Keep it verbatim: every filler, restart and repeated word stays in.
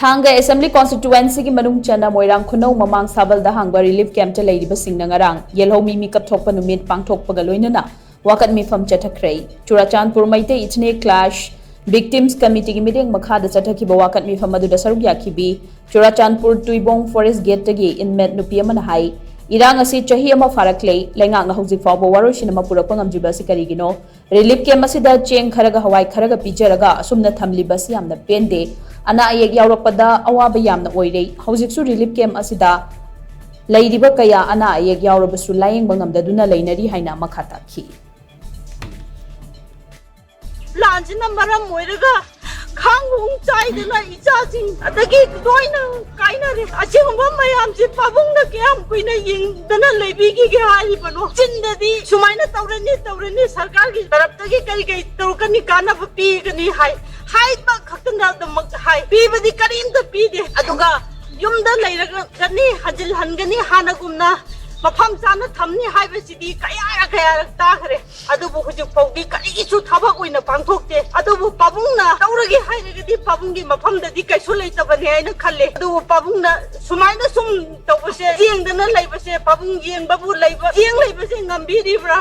ꯊꯥꯡꯒ ꯑꯦꯁꯦꯝꯕ꯭ꯂꯤ ꯀꯣꯟꯁꯇꯤꯇ꯭ꯌꯨꯑꯦꯟꯁꯤꯒꯤ ꯃꯅꯨꯡ ꯆꯟꯅ ꯃꯣꯏꯔꯥꯡ ꯈꯨꯅꯧ ꯃꯃꯥꯡ ꯁꯥꯕꯜꯗ ꯍꯥꯡꯕ ꯔꯤꯂꯤꯐ ꯀꯦꯝꯞꯇ ꯂꯩꯔꯤꯕꯁꯤꯡꯅ ꯉꯔꯥꯡ ꯌꯦꯜꯍꯧꯃꯤ ꯃꯤꯀꯞ ꯊꯣꯛꯄ ꯅꯨꯃꯤꯠ ꯄꯥꯡꯊꯣꯛꯄꯒ ꯂꯣꯏꯅꯅ ꯋꯥꯀꯠ ꯃꯤꯐꯝ ꯆꯠꯊꯈ꯭ꯔꯦ꯫ ꯆꯨꯔꯥꯆꯥꯟꯄꯨꯔ ꯃꯩꯇꯩ ꯏꯊꯅꯤꯛ ꯀ꯭ꯂꯥꯁ ꯚꯤꯛꯇꯤꯝꯁ ꯀꯃꯤꯇꯤꯒꯤ ꯃꯤꯠꯌꯦꯡ ꯃꯈꯥꯗ ꯆꯠꯊꯈꯤꯕ ꯋꯥꯀꯠ ꯃꯤꯐꯝ ꯑꯗꯨꯗ ꯁꯔꯨꯛ ꯌꯥꯈꯤꯕꯤ ꯆꯨꯔꯥꯆꯥꯟꯄꯨꯔ ꯇꯨꯏꯕꯣꯡ ꯐꯣꯔꯦꯁ ꯒꯦꯠꯇꯒꯤ ꯏꯟꯃꯦꯠ ꯅꯨꯄꯤ ꯑꯃꯅ ꯍꯥꯏ, ꯏꯔꯥꯡ ꯑꯁꯤ ꯆꯍꯤ ꯑꯃ ꯐꯥꯔꯛꯂꯦ, ꯂꯩꯉꯥꯛꯅ ꯍꯧꯖꯤꯛ ꯐꯥꯎꯕ ꯋꯥꯔꯣꯏꯁꯤꯟ ꯑꯃ ꯄꯨꯔꯛꯄ ꯉꯝꯗ꯭ꯔꯤꯕ ꯑꯁꯤ ꯀꯔꯤꯒꯤꯅꯣ? ꯔꯤꯂꯤꯐ ꯀꯦꯝꯞ ꯑꯁꯤꯗ ꯆꯦꯡ ꯈꯔꯒ ꯍꯋꯥꯏ ꯈꯔꯒ ꯄꯤꯖꯔꯒ ꯑꯁꯨꯝꯅ ꯊꯝꯂꯤꯕ ꯑꯁꯤ ꯌꯥꯝꯅ ꯄꯦꯟꯗꯦ꯫ ꯑꯅꯥ ꯑꯌꯦꯛ ꯌꯥꯎꯔꯛꯄꯗ ꯑꯋꯥꯕ ꯌꯥꯝꯅ ꯑꯣꯏꯔꯦ꯫ ꯍꯧꯖꯤꯛꯁꯨ ꯔꯤꯂꯤꯐ ꯀꯦꯝꯞ ꯑꯁꯤꯗ ꯂꯩꯔꯤꯕ ꯀꯌꯥ ꯑꯅꯥ ꯑꯌꯦꯛ ꯌꯥꯎꯔꯕꯁꯨ ꯂꯥꯌꯦꯡꯕ ꯉꯝꯗꯗꯨꯅ ꯂꯩꯅꯔꯤ ꯍꯥꯏꯅ ꯃꯈꯥ ꯇꯥꯈꯤ꯫ ꯂꯥꯟꯁꯤꯅ ꯃꯔꯝ ꯑꯣꯏꯔꯒ ꯈꯥꯡ ꯍꯨꯝ ꯆꯥꯏꯗꯅ ꯏꯆꯥꯁꯤꯡ ꯑꯗꯒꯤ ꯂꯣꯏꯅ ꯀꯥꯏꯅꯔꯦ꯫ ꯑꯁꯤꯒꯨꯝꯕ ꯃꯌꯥꯝꯁꯤ ꯄꯥꯕꯨꯡꯅ ꯀꯌꯥꯝ ꯀꯨꯏꯅ ꯌꯦꯡꯗꯅ ꯂꯩꯕꯤꯈꯤꯒꯦ ꯍꯥꯏꯔꯤꯕꯅꯣ? ꯆꯤꯟꯗꯗꯤ ꯁꯨꯃꯥꯏꯅ ꯇꯧꯔꯅꯤ, ꯇꯧꯔꯅꯤ, ꯁꯔꯀꯥꯔꯒꯤ ꯇꯔꯞꯇꯒꯤ ꯀꯔꯤ ꯀꯔꯤ ꯇꯧꯔꯛꯀꯅꯤ, ꯀꯥꯟꯅꯕ ꯄꯤꯒꯅꯤ ꯍꯥꯏ, ꯍꯥꯏꯕ ꯈꯛꯇꯅ ꯑꯗꯨꯃꯛ ꯍꯥꯏ, ꯄꯤꯕꯗꯤ ꯀꯔꯤꯝꯇ ꯄꯤꯗꯦ꯫ ꯑꯗꯨꯒ ꯌꯨꯝꯗ ꯂꯩꯔꯒꯅꯤ, ꯍꯟꯖꯤꯜꯍꯟꯒꯅꯤ, ꯍꯥꯟꯅꯒꯨꯝꯅ ꯃꯐꯝ ꯆꯥꯅ ꯊꯝꯅꯤ ꯍꯥꯏꯕꯁꯤꯗꯤ ꯀꯌꯥꯔꯛ ꯀꯌꯥꯔꯛ ꯇꯥꯈ꯭ꯔꯦ꯫ ꯑꯗꯨꯕꯨ ꯍꯧꯖꯤꯛ ꯐꯥꯎꯗꯤ ꯀꯔꯤꯒꯤꯁꯨ ꯊꯕꯛ ꯑꯣꯏꯅ ꯄꯥꯡꯊꯣꯛꯇꯦ꯫ ꯑꯗꯨꯕꯨ ꯄꯥꯕꯨꯡꯅ ꯇꯧꯔꯒꯦ ꯍꯥꯏꯔꯒꯗꯤ ꯄꯥꯕꯨꯡꯒꯤ ꯃꯐꯝꯗꯗꯤ ꯀꯩꯁꯨ ꯂꯩꯇꯕꯅꯤ ꯍꯥꯏꯅ ꯈꯜꯂꯦ꯫ ꯑꯗꯨꯕꯨ ꯄꯥꯕꯨꯡꯅ ꯁꯨꯃꯥꯏꯅ ꯁꯨꯝ ꯇꯧꯕꯁꯦ, ꯌꯦꯡꯗꯅ ꯂꯩꯕꯁꯦ, ꯄꯥꯕꯨꯡ ꯌꯦꯡꯕꯕꯨ ꯂꯩꯕ, ꯌꯦꯡ ꯂꯩꯕꯁꯦ ꯉꯝꯕꯤꯔꯤꯕ꯭ꯔꯥ?